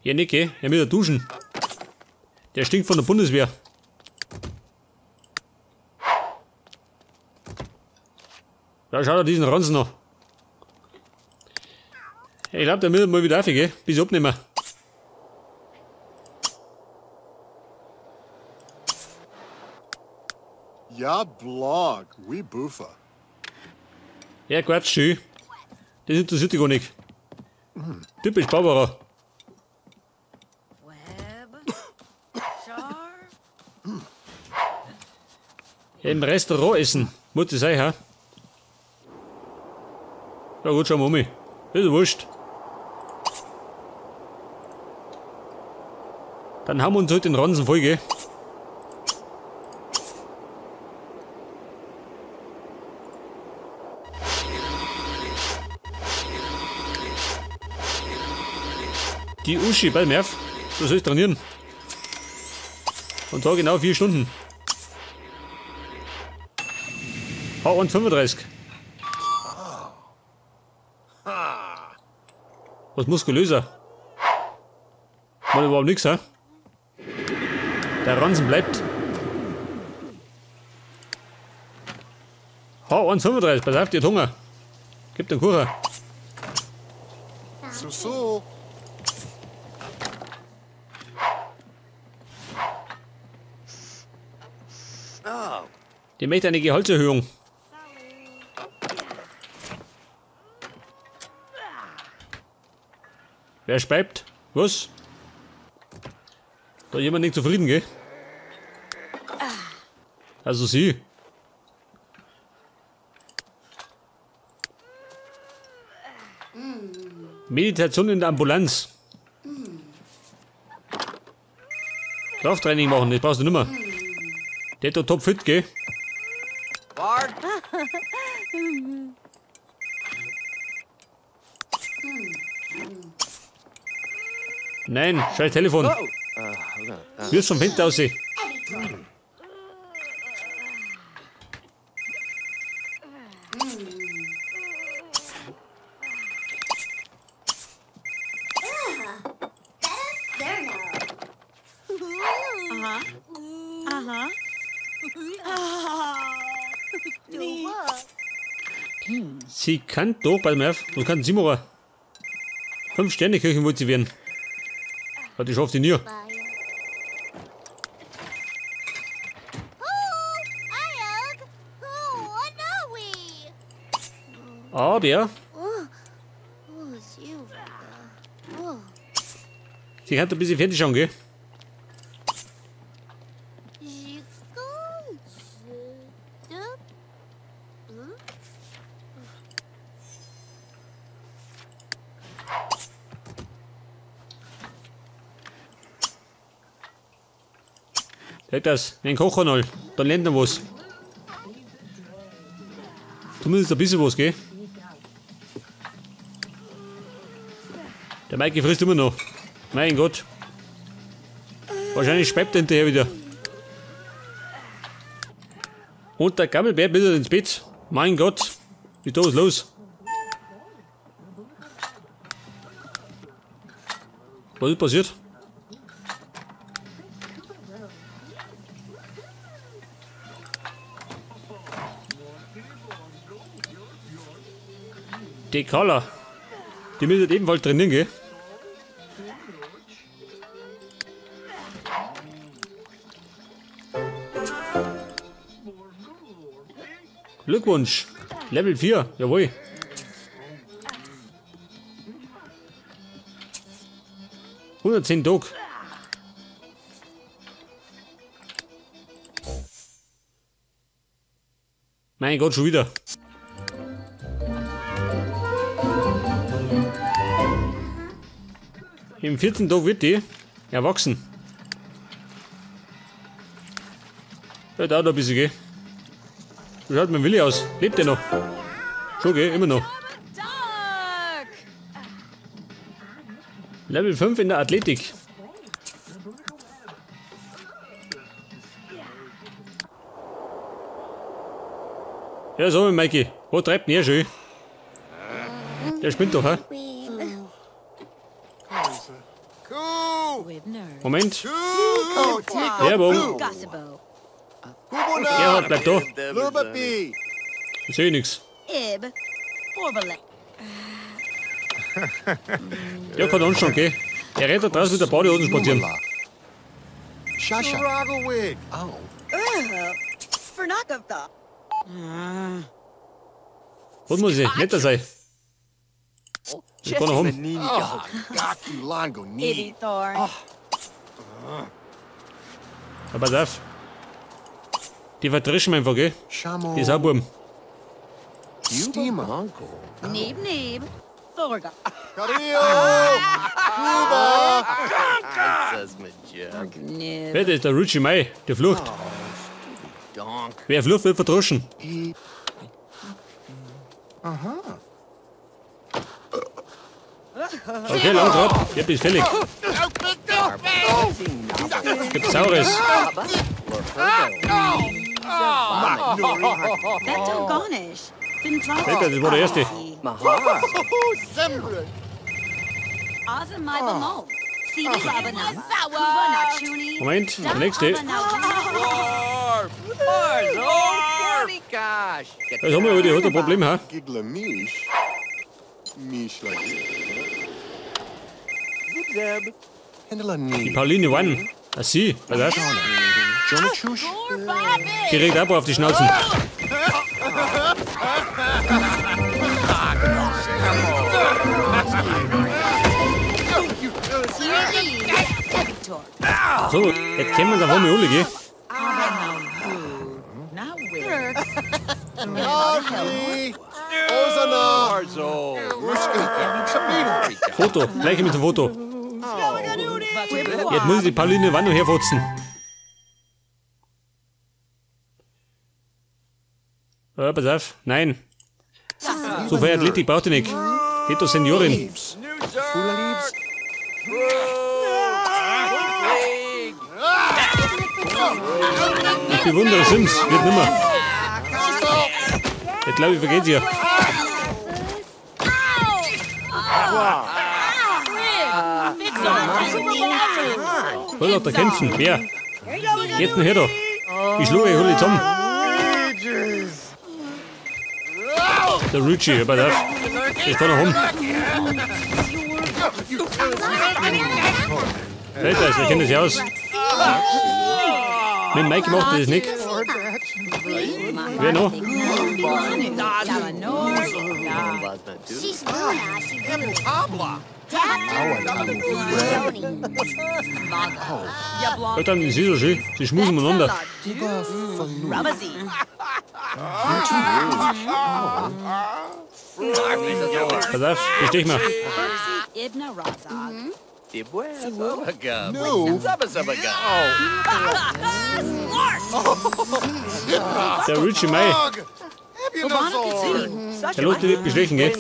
Ja, nicht, gell? Er will duschen. Der stinkt von der Bundeswehr. Da schaut er diesen Ranzen noch. Ich glaube, der will mal wieder auf, gell? Bis ich abnehmen. Ja, Blog, we Bufa. Ja, Quatsch, schön. Das interessiert dich gar nicht. Typisch Barbara. Ja, im Restaurant essen. Muss das sein, ha? Ja gut, schauen wir mal. Ist ja wurscht. Dann haben wir uns heute den Ranzen voll, gell? Die Uschi bei Merv, du sollst trainieren. Und zwar genau 4 Stunden. H1,35. Was muskulöser. Mal überhaupt nichts, hä? Der Ranzen bleibt. H1,35, pass auf, die hat Hunger. Gib den Kuchen. So, so. Die möchte eine Gehaltserhöhung. Wer speibt? Was? Da ist jemand nicht zufrieden, gell? Also sie. Meditation in der Ambulanz. Krafttraining machen, das brauchst du nimmer. Der ist doch topfit, gell? Nein, scheiß Telefon. Wirf's vom Fenster aus. Sie kann doch bei mir auf. Was kann sie machen? 5 Sterne Köchin wollte sie werden. Hat die schafft die nie. Aber sie kann ein bisschen fertig schauen, gell? Das, ein Kochkanal, da lernt man was. Zumindest ein bisschen was, gell? Der Maike frisst immer noch. Mein Gott. Wahrscheinlich speibt er hinterher wieder. Und der Gammelbär wieder ins Bett. Mein Gott. Wie ist da was los? Was ist passiert? Die Carla, die müssen ebenfalls trainieren, gell? Glückwunsch! Level 4, jawohl! 110 Tag. Mein Gott, schon wieder. Im 14. Tag wird die erwachsen. Ja, dauert noch ein bisschen, gell? Wie schaut mein Willi aus? Lebt der noch? Schon, gell? Immer noch. Level 5 in der Athletik. Ja, so, Maiki. Wo treibt denn er schon? Der spinnt doch, hä? Moment. Werbung. Gerhard, bleib da. Ich sehe nichts. Der kann anschauen, gell? Er rennt da draußen mit der Badehosen spazieren. Was muss ich? Netter sein. Ich kann noch haben. Ja, pass auf. Die verdrischen einfach, gell? Die Saububen. Wer ist der Richie May? Der flucht. Wer flucht, wird verdroschen. Okay, lang drauf. Ich bin fällig. Gibt's Saures. Alter, das war der erste. Moment, der nächste. Das haben wir aber, die hat ein Problem, ha? Die Pauline Wann. Ah, sie, was das? Die kriegt auch auf die Schnauzen. So, jetzt kennen wir uns einfach mal alle, gell? Foto, gleich mit dem Foto. Jetzt muss ich die Pauline Wann noch herfotzen. Ja, pass auf, nein. So viel Athletik braucht ich nicht. Geht doch Seniorin. Ich bewundere Sims, wird nimmer. Ich glaube, ich vergeht sie ja. Wollt doch da kämpfen? Wer? Geht denn her da? Ich schlage euch alle zusammen. Der Richie, hör mal auf. Ich kann noch um. Alter, wir kennen das ja aus. Mit Mike macht das nicht. Wer noch? Alter, das ist so schön. Sie schmusen miteinander. Pass auf, bestech mal. Der Richie May. Der lässt dich nicht bestechen, gell?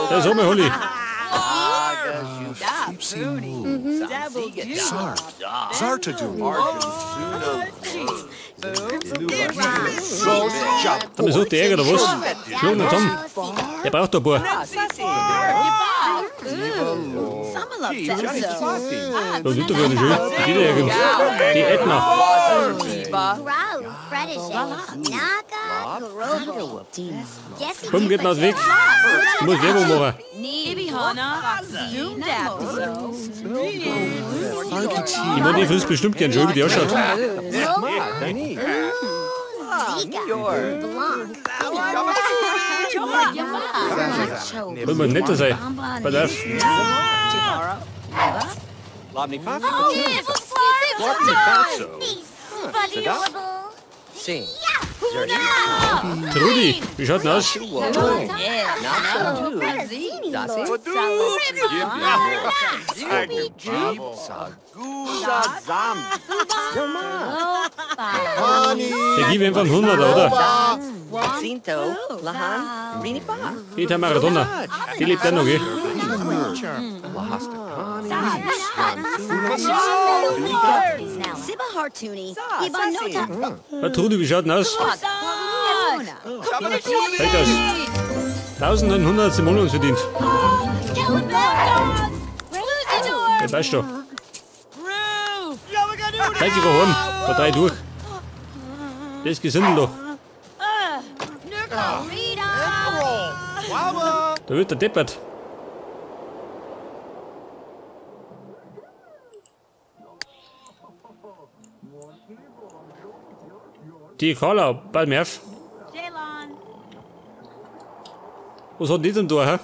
Da ist mal, Holly. Haben wir so die Ärger oder was? Schlag ihn zusammen. Der braucht da ein paar. Da sind doch wieder schön. Die da ärgern. Die Edna. Komm, geht mal aus dem Weg. Ich muss Werbung machen. Ich meine, die frisst bestimmt gern schön, wie die ausschaut. Soll mal netter sein. Pass auf. Trudi, wie schaut denn aus? Der gibt einfach einen 100er, oder? Die Maradona, die lebt auch noch, gell? Na, Trudi, wie schaut denn aus? Halt das. 1900 Simoleons verdient. Ja, weißt du. Gleich die heim. Da drei durch. Das Gesindel da. Da wird der deppert. Die Carla, bald mehr. Was hat die denn da, hä?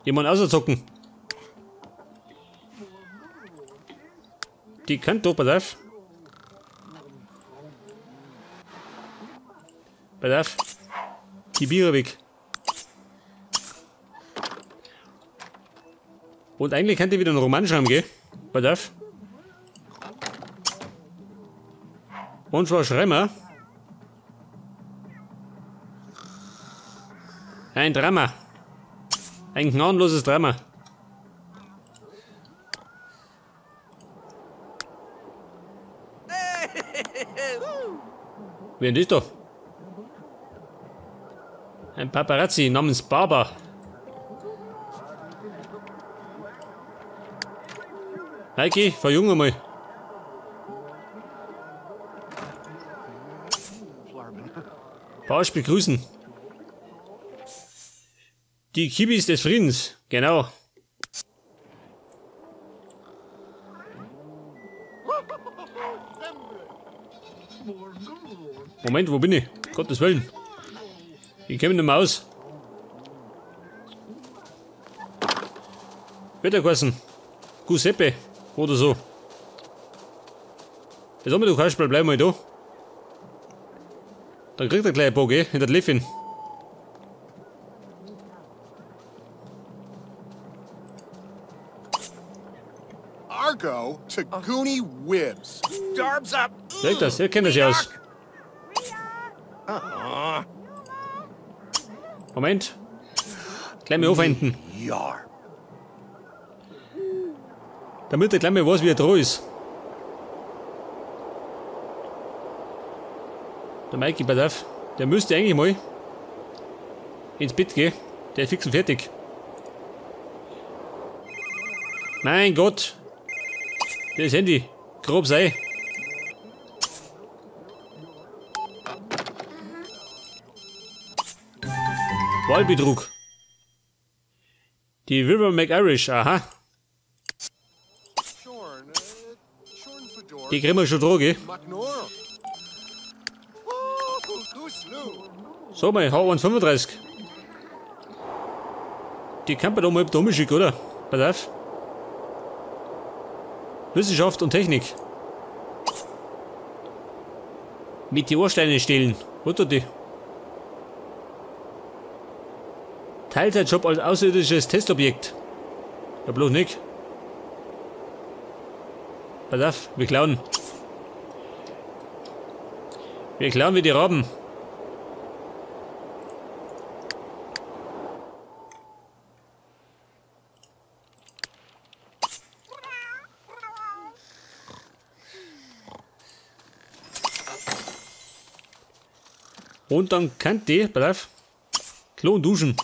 Jemand auszocken. Die kann doch, pass auf. Pass auf. Die Biere weg. Und eigentlich kann die wieder einen Roman schreiben, gell? Pass auf. Und zwar schreiben wir. Ein Drama. Ein gnadenloses Drama. Wer ist das da? Ein Paparazzi namens Baba. Heike, verjung einmal. Barsch begrüßen. Die Kibis des Friedens, genau. Moment, wo bin ich? Gottes Willen. Ich komme nicht mehr aus. Wird der geheißen? Giuseppe oder so. Jetzt haben wir, du Kasperl, bleib mal da. Dann kriegt er gleich ein paar, gell? In der Leffin. Argo to Goonie Wibs. Darbs up. Kriegt das, ihr kennt das ja aus. Moment. Gleich mal aufhängen. Damit er gleich mal weiß, wie er dran ist. Der Mikey, pass auf. Der müsste eigentlich mal ins Bett gehen. Der ist fix und fertig. Mein Gott. Das Handy. Grob sei. Wahlbetrug. Die River McIrish, aha. Die kriegen wir schon dran, gell? So, mal, H135. Die kann man da mal da umschicken, oder? Pass auf. Wissenschaft und Technik. Meteorsteine stehlen. Wo tut die? Teilzeitjob als außerirdisches Testobjekt. Ja, bloß nicht. Pass auf, wir klauen. Wir klauen wie die Raben. Und dann könnt ihr, pass auf, Klo und duschen.